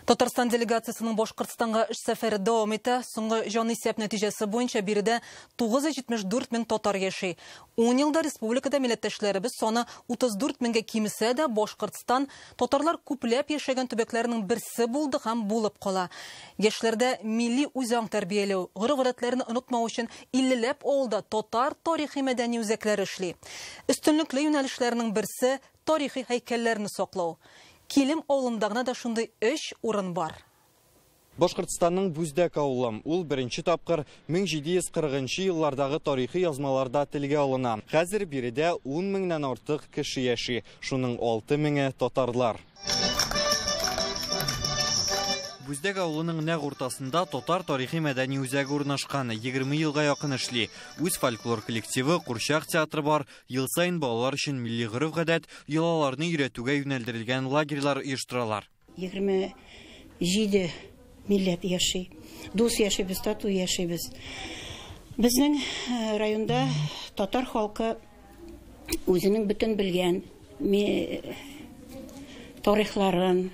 Татарстан делегациясының Башкортстанга эш сәфәре дәвам итә. Соңгы җанисәп нәтиҗәсе буенча биредә 974 мең татар яши. 10 елда республикада милләттәшләребез саны 34 меңгә кимесә дә, Башкортстан татарлар күпләп яшәгән төбәкләрнең берсе булды һәм булып кала. Яшьләрдә милли үзаң тәрбияләү, гореф-гадәтләрне онытмау өчен 50ләп авылда татар тарихи мәдәни үзәкләре эшли. Өстенлекле юнәлешләрнең берсе тарихи һәйкәлләрне саклау. Килем авылында гына да шундый 3 урын бар. Башкортстанның Бүздәк авылы. Ул беренче тапкыр 1740 еллардагы тарихи язмаларда телгә алына. Хәзер биредә 10 меңнән артык кеше яши. Шуның 6 меңе татарлар. Бүздәк авылының нәкъ уртасында татар тарихи мәдәни үзәге урнашкан. 20 елга якын эшли. Үз фольклор коллективы, курчак театры бар. Ел саен балалар өчен милли гореф-гадәт, йолаларны өйрәтүгә юнәлдерелгән лагерьлар оештыралар. 27 милләт яши. Дус яшибез, тату яшибез. Безнең районда татар халкы үзенең бөтен белгән тарихларын,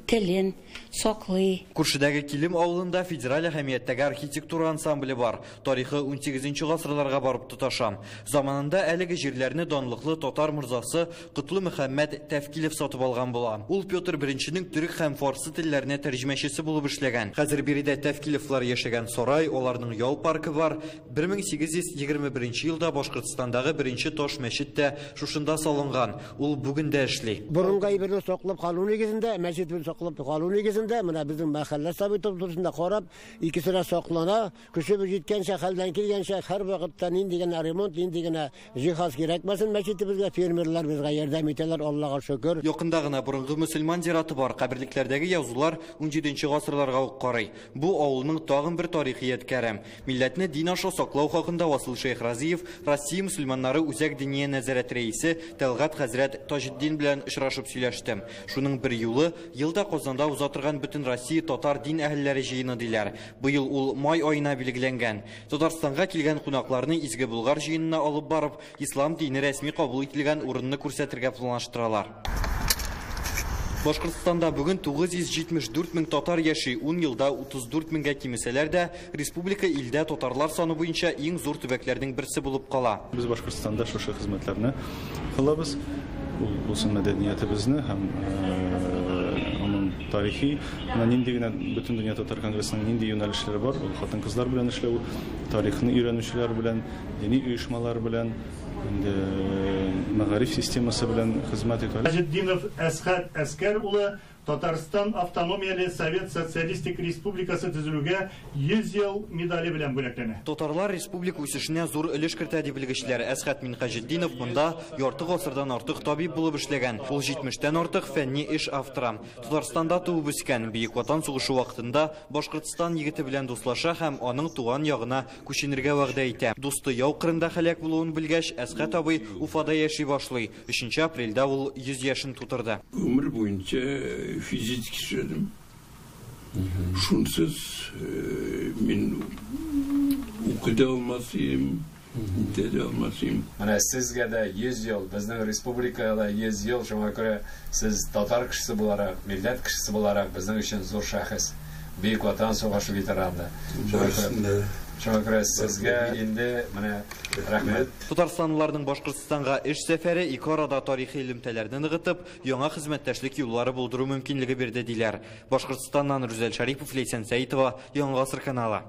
телен саклый. Күршедәге Килем авылында федераль әһәмияттәге архитектура ансамбле бар. Тарихы 18 гасырларга барып тоташа. Заманында әлеге җирләрне данлыклы татар морзасы Котлы Мөхәммәд Тәфкилев сатып алган була. Ул Петр I-нең төрек һәм фарсы телләренә тәрҗемәчесе булып эшләгән. Хәзер биредә Тәфкилевлар яшәгән сарай, аларның ял паркы бар. 1821 елда Башкортстандагы беренче таш мәчет тә шушында салынган. Ул бүген дә эшли. Борынгы әйберне саклап калу нигезендә, мәчетне саклап калу нигезендә, менә безнең мәхәллә советы турысында карап, икесе дә саклана, көчебез җиткәнчә, хәлдән килгәнчә, һәр вакытта нинди генә ремонт, нинди генә җиһаз кирәкмәсен мәчетебезгә, фермерлар безгә ярдәм итәләр, Аллага шөкер. Якында гына борынгы мөселман зираты бар. Каберлекләрдәге язулар 17 гасырларга ук карый. Бу авылның тагын бер тарихи ядкәре. Милләтне дин аша саклау хакында Васил Шәйхразиев, Россия мөселманнары үзәк диния нәзарәт рәисе Тәлгать хәзрәт Таҗетдин белән очрашып сөйләште. Шуның бер юлы елда Казанда уза торган бөтен Россия татар дин әһелләре җыены диләр. Быел ул май аена билгеләнгән. Татарстанга килгән кунакларны Изге Болгар җыенына алып барып, ислам дине рәсми кабул ителгән урынны күрсәтергә планлаштыралар. Башкортстанда бүген 974 мең татар яши, 10 елда 34 меңгә кимесәләр дә, республика илдә татарлар саны буенча иң зур төбәкләрнең берсе булып кала. Без Башкортстанда шушы хезмәтләрне кылабыз. Ул булсын мәдәниятебезне һәм аның тарихи, менә нинди генә Бөтен дөнья татар конгрессының нинди юнәлешләре бар, ул хатын-кызлар белән эшләү, тарихны өйрәнүчеләр белән, дини оешмалар белән, инде мәгариф системасы белән хезмәт итә. Таҗетдинов Әсхәт Әскәр улы Татарстан Автономияле Совет Социалистик Республикасы төзелүгә 100 ел медале белән бүләкләнә. Татарлар республика үсешенә зур өлеш кертә дип белгечләр. Әсхәт Минһаҗетдинов монда ярты гасырдан артык табиб булып эшләгән. Ул 70-тән артык фәнни эш авторы. Татарстанда туып үскән, Бөек Ватан сугышы вакытында Башкортстан егете белән дуслаша һәм аның туган ягына күченергә вәгъдә итә. Дусты яу кырында һәлак булуын белгәч, Әсхәт абый Уфада яши башлый. 3 апрельдә ул 100 яшен тутырды. Гомер буенча физик эшләдем. Шунсыз мин укый да алмас идем, итә дә алмас идем. Менә сезгә дә 100 ел, безнең республикага да 100 ел, шуңа күрә сез татар кешесе буларак, милләт кешесе буларак безнең өчен зур шәхес. Бөек Ватан сугышы ветераны. Шуңа күрә сезгә инде менә рәхмәт. Татарстанлыларның Башкортстанга эш сәфәре ике арада тарихи элемтәләрне ныгытып, яңа хезмәттәшлек юллары булдыру мөмкинлеге бирде диләр. Башкортстаннан Рүзәл Шарипов, Ләйсән Сәитова, Яңа Гасыр каналы.